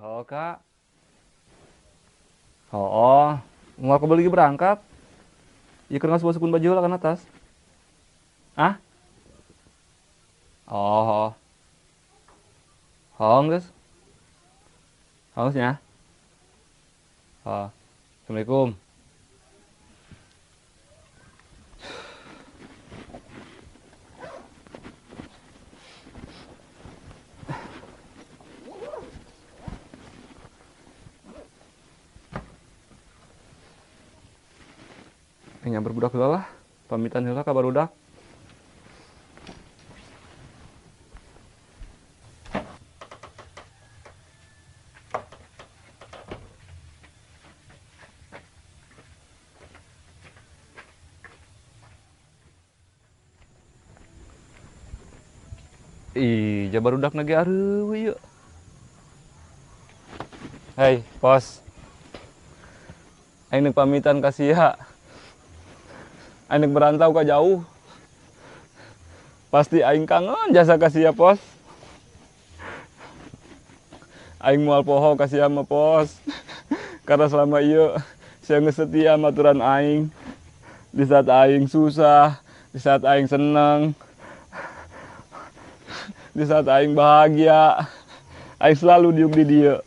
Oh, Kak. Oh, mau aku beli berangkat. Ya keur ngasup-asupkeun baju lah kan atas. Ah? Oh. Oh, geus. Oh, nya. Oh. Assalamualaikum. Nyamper budak heula lah, pamitan heula ka barudak. Ih, ja barudak ge areueuh ieu. Hei, pos. Aing pamitan ka sia. Aing merantau ka jauh. Pasti aing kangen jasa ka sia, pos. Aing moal poho ka sia mah, pos. Karena selama ieu sia geus setia maturan aing. Di saat aing susah, di saat aing seneng, di saat aing bahagia, aing selalu diuk di dieu.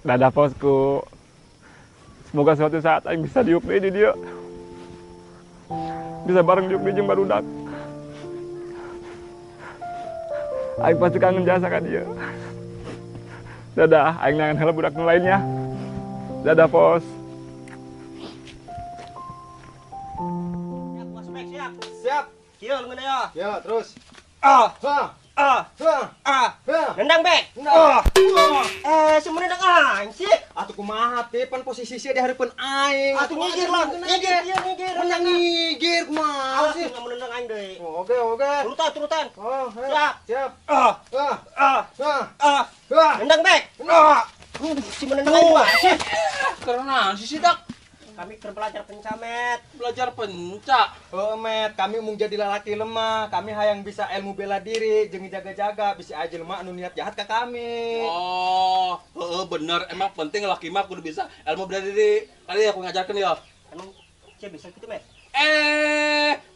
Dadah posku. Semoga suatu saat aing bisa diuk deui di dieu. Bisa bareng diuk deui jeung barudak. Aing pasti kangen jasa ka dieu. Dadah, aing nangan heula budak nu lainnya. Dadah pos. Siap, bos Mek, siap. Siap. Kieu leungeun aya. Ya, terus. Ah. Ha. Ah. Ha. Ah. Ha. Nendang, Bek. Nendang. Semuanya nendang aing sih. Atuh kumaha teh pan posisi sia di hareupeun aing. Atuh ngigir lah, ngigir, iya ngigir. Menang ngigir kumaha sih? Awas menendang aing deui. Oke, oke. Turutan, turutan. Oh, siap. Siap. Ah. Ah. Ah. Ah. Ah. Ah. Nendang, Bek. Ah. Si menendang aing mah sih. Karena sih dak. Kami keur belajar penca, Met. Belajar penca? Oh, Met, kami mung jadi lalaki lemah. Kami hayang bisa ilmu bela diri, jeung jaga-jaga bisi aja lemah anu niat jahat ka kami. Oh, heeh bener. Emang penting laki mah kudu bisa ilmu bela diri. Kali aku ngajarkeun ya. Emang cia bisa gitu, Met?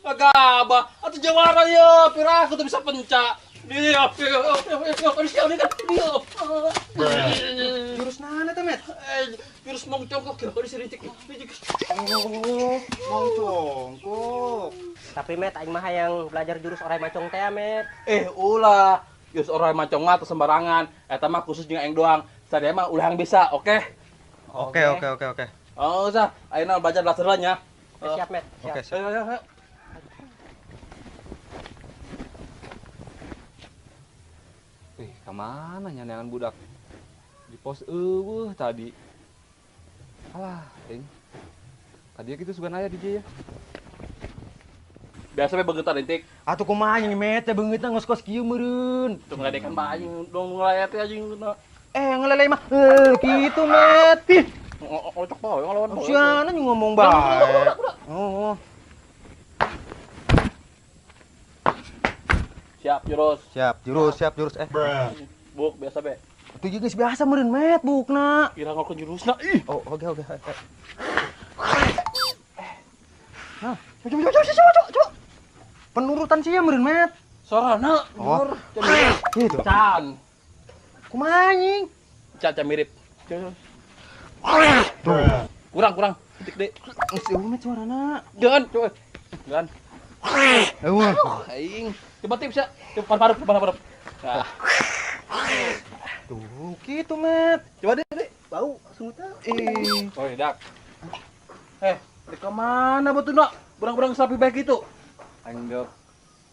Gabah. Atuh jawara ya, pira aku tuh bisa penca. Dia, Jurus mana teh, Met? Jurus mong congkok ya, di sini cik. Oh, mong congkok. Tapi Met, aing mah hayang belajar jurus orai macong teh, Met. Ulah. Jurus orai macong mah teu sembarangan. Eta mah khusus jeung aing doang. Sadaya mah ulah yang bisa, oke? Oke, oke, oke, oke. Oh, sah. Ayeuna belajar belajar nya. Siap, Met. Oke, siap. Ayo, ayo, ayo. Kemana nyanyangan budak? Di pos eueuh tadi. Alah, ting. Tadi gitu sugan aya di dieu ya. Biasa we beungeut rintik. Atuh kumaha nya Met, teh beungeutna ngos kos kieu meureun. Tuh ngeledekan bae anjing dong ngelayat teh anjing. Ngelele mah kitu Met. Ih, ngocok bae ngelawan bae. Siana ngomong bae. Oh. Siap jurus. Siap jurus, siap jurus. Buk biasa be. Atuh geus biasa meureun Met bukna. Kira ngorkeun jurusna ih. Oh, oke oke. Nah, coba coba coba coba coba. Penurutan sia meureun Met. Sorana. Oh. Gitu. Can. Kumaha anjing? Caca mirip. Tuh. Kurang kurang. Titik deh. Geus eueuh Met suarana. Jangan, coba. Jangan. Eueuh. Aing. Coba tips ya. Coba paru paru paru. Nah. Tuh, gitu, Met. Coba deh, deh. Bau sungutna. Oh, dak. Di kemana betulna? Berang-berang sapi baik itu. Aing dek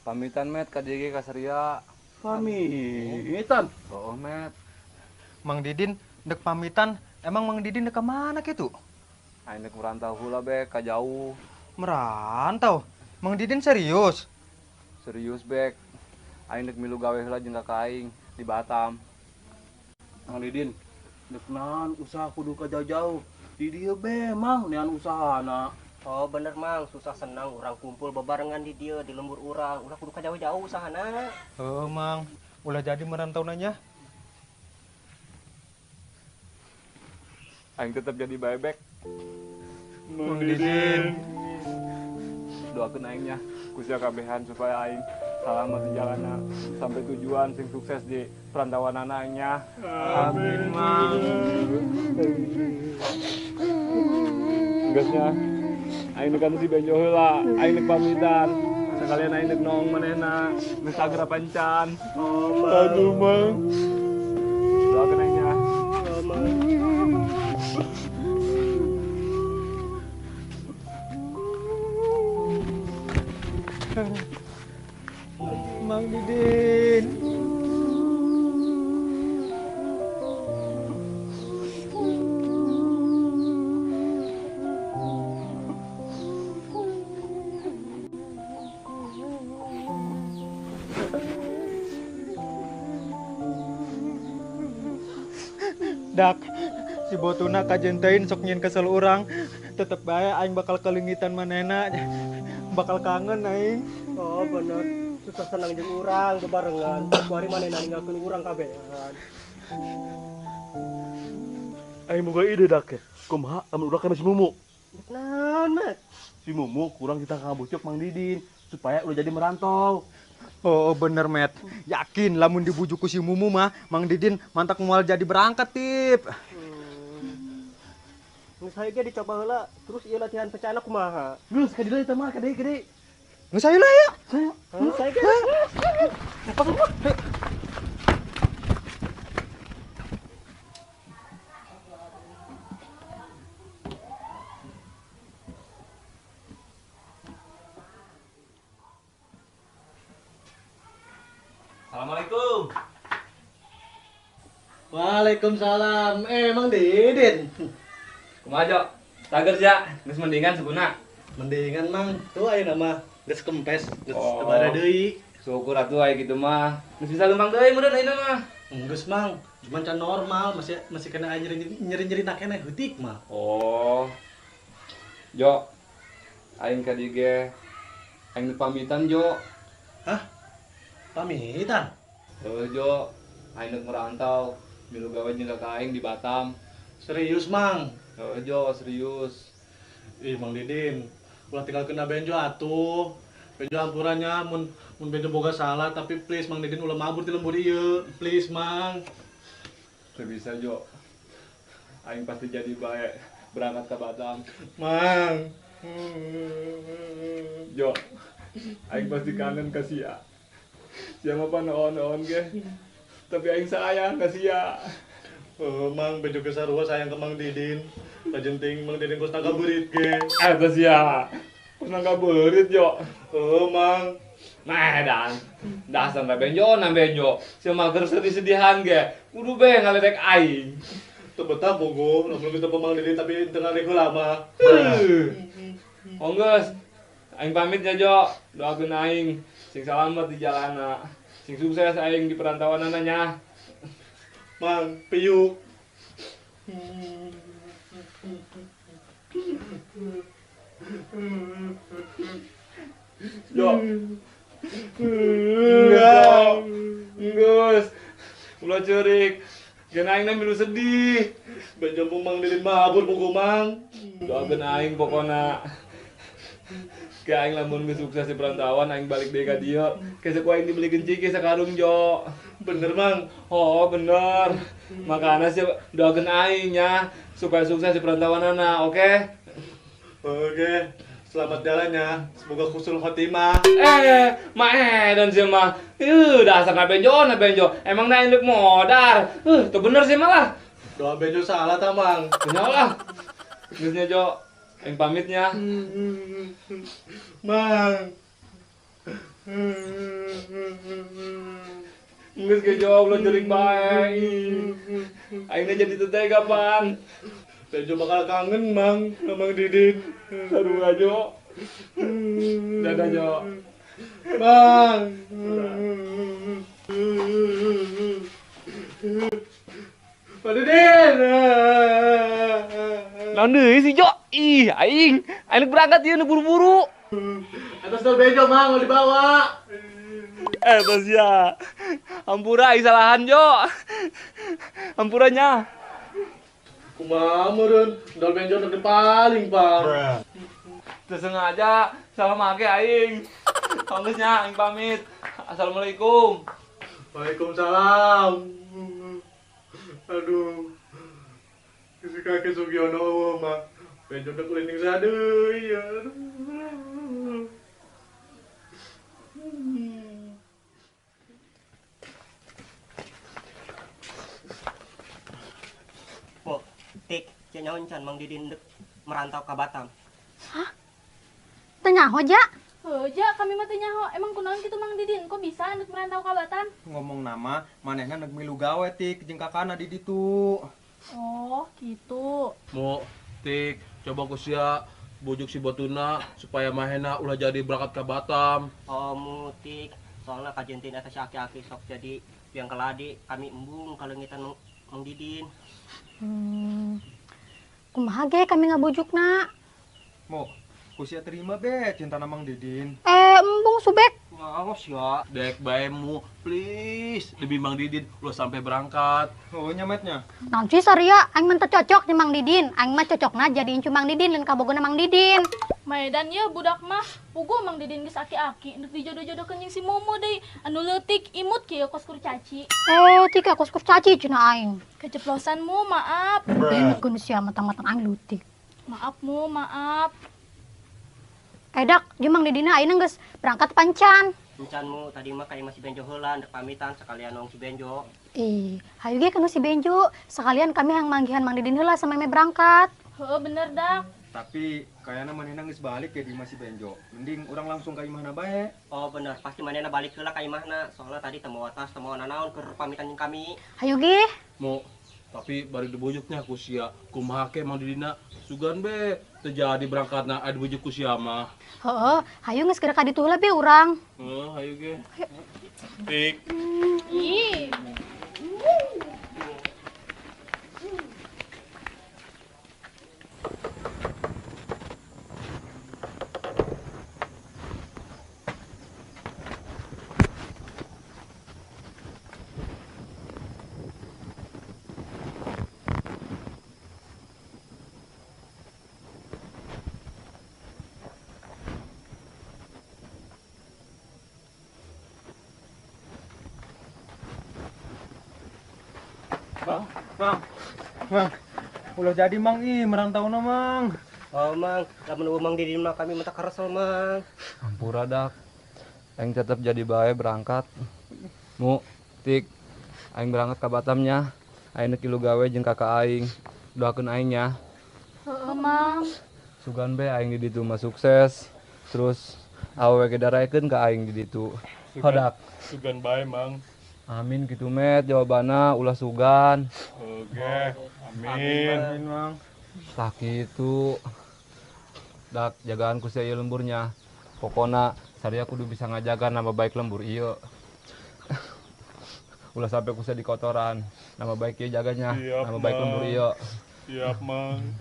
pamitan, Met, ka dieu ka Saria. Pamitan? Oh, Met. Mang Didin dek pamitan. Emang Mang Didin dek ka mana kitu? Aing dek merantau heula bek ka jauh. Merantau? Mang Didin serius? Serius, Bek. Aing dek milu gawe heula jeung kakak aing di Batam. Mang Didin, Dek naon usaha kudu ka jauh-jauh. Di dieu be Mang nean usahana. Oh bener Mang, susah senang urang kumpul bebarengan di dieu di lembur urang. Ulah kudu ka jauh-jauh usahana. Heuh Mang, ulah jadi merantau nanya. Aing tetap jadi bebek. Mang Didin. Doakeun aingnya ku sia kabehan supaya aing selamat di jalanna sampai tujuan sing sukses di perantauanana aingnya. Amin Mang. Geusnya aing kan si Benjo heula, aing nek pamitan. Sekalian aing nek noong manehna, geus agra pancan. Oh, Mang. Aduh Mang. Doakeun aingnya. Oh, Mang. Mang Didin. Dak, si botuna kajentein sok nyin kesel urang. Tetep bae aing bakal kelingitan manehna. Bakal kangen aing. Oh bener, susah senang jeung urang bebarengan. Kuari manehna ninggalkeun urang kabehan. Aing boga ide dak. Kumaha lamun urang ka si Mumu? Naon, Mat? Si Mumu kurang kita ngabucuk Mang Didin supaya udah jadi merantau. Oh bener, Met. Yakin lamun dibujuk ku si Mumu mah Mang Didin mantak moal jadi berangkat, Tip. Geus hayu ge dicoba heula, terus ieu latihan pecana kumaha? Geus ka dieu eta mah ka deui ka deui. Geus hayu lah ya. Geus hayu ge. Assalamualaikum. Waalaikumsalam. Mang Didin. Kumaha Jo? Tager ja, geus mendingan suguna. Mendingan Mang, tuh ayeuna mah geus kempes, geus teu bara deui. Syukur atuh aya kitu mah. Geus bisa lempang deui meureun ayeuna mah. Geus Mang, cuman can normal, masih kena nyeri-nyeri keneh heutik mah. Oh. Jo. Aing ka dieu ge. Aing pamitan Jo. Hah? Pamitan? Heuh Jo, aing deuk merantau, milu gawe jeung kakak aing di Batam. Serius Mang? Heuh Jo, serius. Ih Mang Didin, ulah tinggal kena Benjo atuh. Benjo ampurannya mun Benjo boga salah, tapi please Mang Didin ulah mabur ti lembur ieu. Please Mang. Teu bisa Jo. Aing pasti jadi bae berangkat ke Batam. Mang. Jo, aing pasti kangen ka sia. Sia mah panoon-oon ge. Tapi aing sayang ka sia. Oh, Mang, Benjo ge sarua sayang ke Mang Didin. Kajenting Mang Didin kos nangka beurit ge. Eta sia. Kos nangka beurit, Jo. Oh, Mang. Nah, dan dasar na Benjo na Benjo. Sia mah keur sedih-sedihan ge. Kudu be ngaledek aing. Teu betah bogo, lamun geus teu Mang Didin tapi teu ngalek lama. Oh geus. Aing pamit ya, Jo. Doakeun aing sing salamet di jalanna. Sing sukses aing di perantauanana nya. Mang, piuk. Jo. Enggak. Geus. Ulah ceurik. Geun aing na milu sedih. Benjo Mang Didin mabur bogo Mang. Doakeun aing pokona. Ke aing lamun geus sukses di perantauan aing balik deui ka dieu. Kesek ku aing dibelikeun ciki sakarung Jo. Bener Mang? Oh bener. Makana sih doakeun aing nya supaya sukses di perantauanana, oke? Oke. Selamat jalannya. Semoga khusnul khotimah. Ma dan sih mah. Dasar na Benjo, na Benjo. Emang na induk modar. Tuh bener sih malah. Doa Benjo salah ta, Mang. Punya lah. Geusnya Jo. Aing pamitnya. Mang. Geus ge Jo, ulah jurig bae. Aingna jadi teu tega, Pan. Benjo bakal kangen, Mang, sama Mang Didin. Sarua, Jo. Dadah, Jo. Mang. Mang Didin. Naon deui si Jo? Ih, aing, aing berangkat ieu nu buru-buru. Atas sendal Benjo Mang mau dibawa. Tos ya. Hampura aing salahan Jo. Hampuranya. Kumaha meureun, sendal Benjo nu paling, Pak. Teu sengaja salah make aing. Geus nya aing pamit. Assalamualaikum. Waalaikumsalam. Aduh. Si kakek Sugiono mah. Benjo udah keliling sadeui ya. Po, tik, cenah nyaho can Mang Didin dek merantau ka Batam. Hah? Teu nyaho ja? Heuh ja, kami mah teu nyaho. Emang kunaon kitu Mang Didin? Kok bisa ndek merantau ka Batam? Ngomong nama, manehna neuk milu gawe tik jeung kakana di ditu. Oh, gitu. Mo, tik, coba ku sia bujuk si Botuna supaya mahena ulah jadi berangkat ke Batam. Oh, mutik, soalnya kajentin eta si aki-aki sok jadi yang keladi kami embung kaleungitan Mang Didin. Kumaha ge kami ngabujukna? Mo, ku sia terima be cintana Mang Didin. Embung subek. Awas ya. Dek bae mu, please demi Mang Didin ulah sampai berangkat. Oh, nyametnya. Naon sih saria, aing mah teu cocok jeung Mang Didin. Aing mah cocokna jadi incu Mang Didin lain kabogona Mang Didin. Maedan ye budak mah, puguh Mang Didin geus aki-aki ndek dijodoh-jodohkeun jeung si Momo deui. Anu leutik imut kieu kos kurcaci. Tika kos kurcaci cenah aing. Keceplosan mu, maaf. Keun sia matang-matang aing leutik. Maaf mu, maaf. Dak, jeung Mang Didina ayeuna geus berangkat pancan. Encan mu, tadi mah kayak masih Benjo heula ndek pamitan sekalian nong si Benjo. Ih, hayu ge kanu si Benjo, sekalian kami hang manggihan Mang Didin heula sameme berangkat. Heuh, bener dak. Tapi kayakna manehna geus balik ya di imah si Benjo. Mending urang langsung ka imahna bae. Oh bener, pasti manehna balik heula ka imahna. Soalnya tadi teu mawa tas, teu mawa nanaon keur pamitan jeung kami. Hayu ge. Mo, tapi bari dibujuknya ku sia, kumaha ke Mang Didina sugan be teu jadi berangkatna aya dibujuk ku sia mah. Heeh, hayu geus geura ka ditu heula be urang. Heuh, hayu ge. Tik. Ih. Mang, Mang, ulah jadi Mang ih merantau na Mang. Oh Mang, lamun eueuh Mang Didin mah kami mah karesel Mang. Hampura dak. Aing tetep jadi bae berangkat. Mu, tik, aing berangkat ka Batamnya. Aing neuk ilu gawe jeung kakak aing. Doakeun aing nya. Heueuh Mang. Sugan be aing di ditu mah sukses. Terus awewe ge daraekeun ka aing di ditu. Hodak. Sugan bae Mang. Amin gitu met, jawabanna ulah sugan. Oke, amin. Amin Mang. Tah kitu. Dak jagaan ku sia ieu lemburnya. Pokona saria kudu bisa ngajaga nama baik lembur ieu. Ulah sampai ku sia dikotoran. Nama baik ieu jaganya, siap, nama baik lembur ieu. Siap Mang.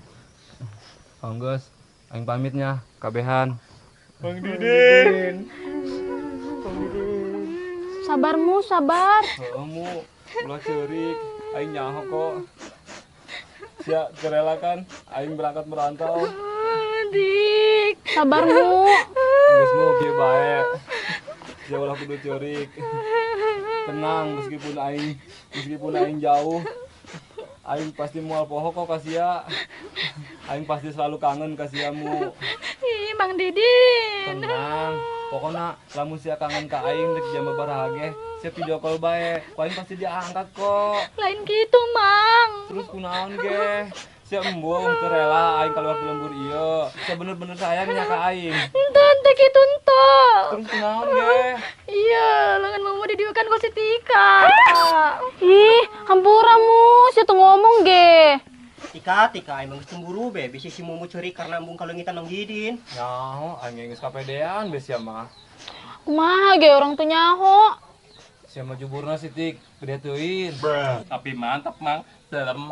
Anggeus, aing pamitnya, kabehan. Mang Didin. Sabar mu, sabar. Heueuh mu, ulah ceurik, aing nyaho kok. Sia kerela kan aing berangkat merantau. Dik, sabar mu. Geus mu kieu bae. Sia ulah kudu ceurik. Tenang meskipun aing jauh, aing pasti moal poho kok ka sia. Aing pasti selalu kangen ka sia mu. Ih, Mang Didin. Tenang. Pokoknya lamun sia kangen ka aing rek jam sabaraha ge, sia video call bae, ku aing pasti diangkat kok. Lain gitu, Mang. Terus kunaon ge? Sia embung teu rela aing keluar di lembur ieu. Sia bener-bener sayang nya ka aing. Henteu, henteu kitu henteu. Terus kunaon ge? Iya, lengan Momo didiukan ku si Tika. Ih, hampura mu, sia tuh ngomong ge. Tika, Tika, emang geus cemburu be, bisi si Momo ceurik karena embung kaleungitan Mang Didin. Nyaho, aing geus kapedean be sia mah. Kumaha ge orang teu nyaho. Sia mah juburna si Tik, gede teuing. Tapi mantap Mang, Dalam.